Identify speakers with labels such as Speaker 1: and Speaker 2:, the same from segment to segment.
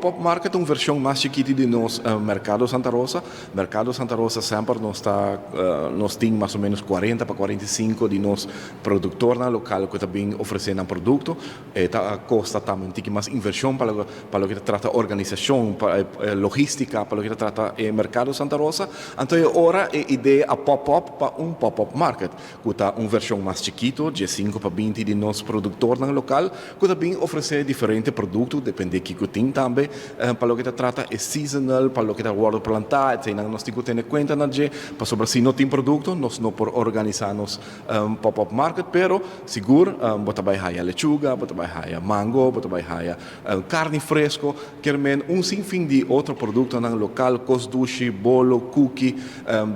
Speaker 1: Pop Market ta un version mas chikito di nos Mercado Santa Rosa. Mercado Santa Rosa semper nos ta nos tin mas o menos 40 pa 45 di nos productornan local cu ta bin ofrece nan producto. E ta costa tambe un tiki mas inversion pa pa loke ta trata organisacion, pa logistica, pa loke ta trata e Mercado Santa Rosa. Anto e ora e idea a pop up pa un pop-up market, cu ta un version mas chikito, 15 pa 20 di nos productornan local, cu ta bin ofrece diferente producto, depende kico tin tambe, pa loke ta trata e seasonal, pa loke ta wordo planta, etc. Nos tin cu tene cuenta na dje, pasobra si no tin producto, nos no por organisa nos pop-up market, pero sigur bo ta bay haya lechuga, bo ta bay haya mango, bo ta bay haya carni fresco, kiermen un sinfin di otro productonan local, cos dushi, bolo, cookie,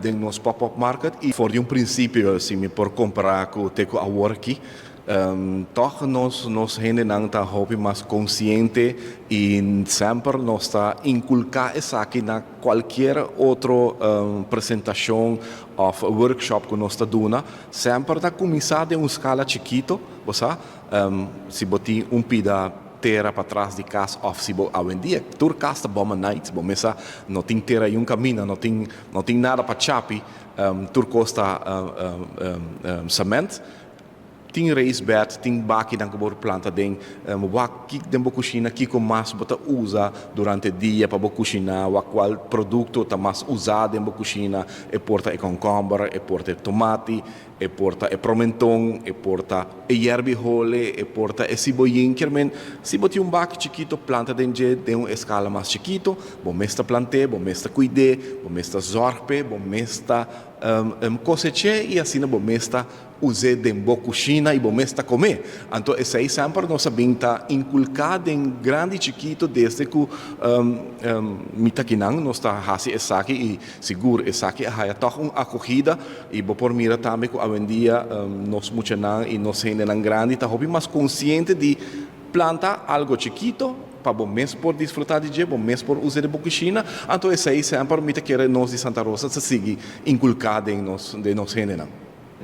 Speaker 1: den nos pop-up market. Y for di un principio, si mi por compara cu te cu awor aki, toch nos hendenan ta hopi mas consciente y semper nos ta inculca esaki na cualkier otro presentacion of workshop cu nos ta duna. Semper ta cuminsa den un escala chikito, bo sa, si bo tin un pida tera patras di cas of si bo awendia tur cas ta bomba night, bo mesa no tin tera y un camina, no tin nada pa chapi, tur cos ta cement. Tin raised bed, tin bakinan cu bo planta den wak den bo cushina, kico mas bo ta usa durante dia pa bo cushina, wak cual producto ta mas usa den bo cushina, e por ta e cucumber, e por ta e tomati, e por ta e promenton, e por ta e yerb'i hole, e por ta e siboyin. Kiermen, si bo tin un baki chikito, planta den dje den un escala mas chikito, bo mes ta plant'e, bo mes ta cuid'e, bo mes ta zorg p'e, bo mes ta cosech'e y asina bo mes ta us'e den bo cushina y bo mes ta come. Anto esey semper nos a bin ta inculca den grandi chikito desde cu mi ta akinan nos ta haci esaki y sigur esaki a haya toch un acogida y bo por mira tambe cu awendia nos muchanan y nos hendenan grandi ta hopi mas consciente di planta algo chikito pa bo mes por disfruta di dje, bo mes por usa den bo cushina. Anto esey semper mi ta kere nos di Santa Rosa ta sigui inculca den nos hendenan.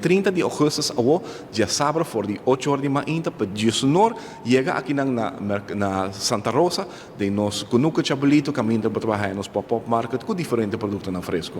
Speaker 1: 30 di augustus awo, diasabra, for di 8 or di mainta pa 10 or, yega akinan na Santa Rosa, den nos Cunuco Chabelito, caminda bo ta bay nos pop-up market cu diferente productonan fresco.